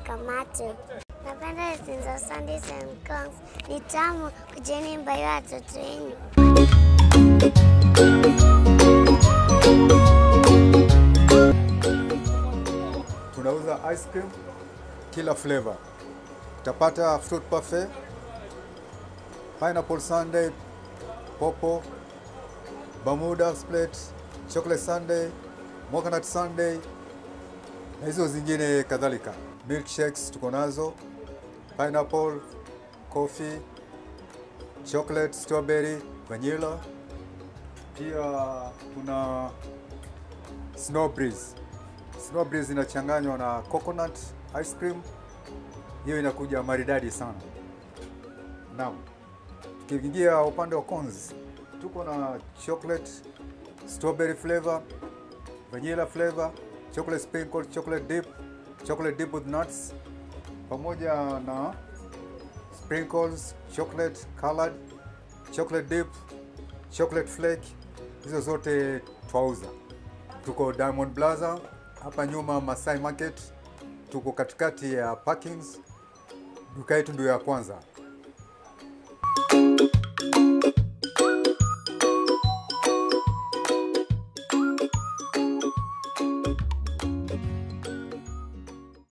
Kamatu. Napenda hizo sundaes and cones. Ni tamu, kujeni mbayo watoto wenu. Tunauza ice cream kila flavor. Utapata fruit parfait, pineapple sundae, popo, Bermuda split, chocolate sundae, mocha sundae na hizo zingine kadhalika. Milkshakes tuko nazo, pineapple, coffee, chocolate, strawberry, vanilla. Pia tuna snow breeze. Snow breeze inachanganywa na coconut ice cream, hiyo inakuja maridadi sana. Naam, tukiingia upande wa cones, tuko na chocolate, strawberry flavor, vanilla flavor, chocolate sprinkle, chocolate dip, chocolate dip with nuts, pamoja na sprinkles, chocolate colored, chocolate dip, chocolate flake. Hizo zote twauza. Tuko Diamond Plaza hapa nyuma Masai Market, tuko katikati ya parkings. Duka yetu ndio ya kwanza.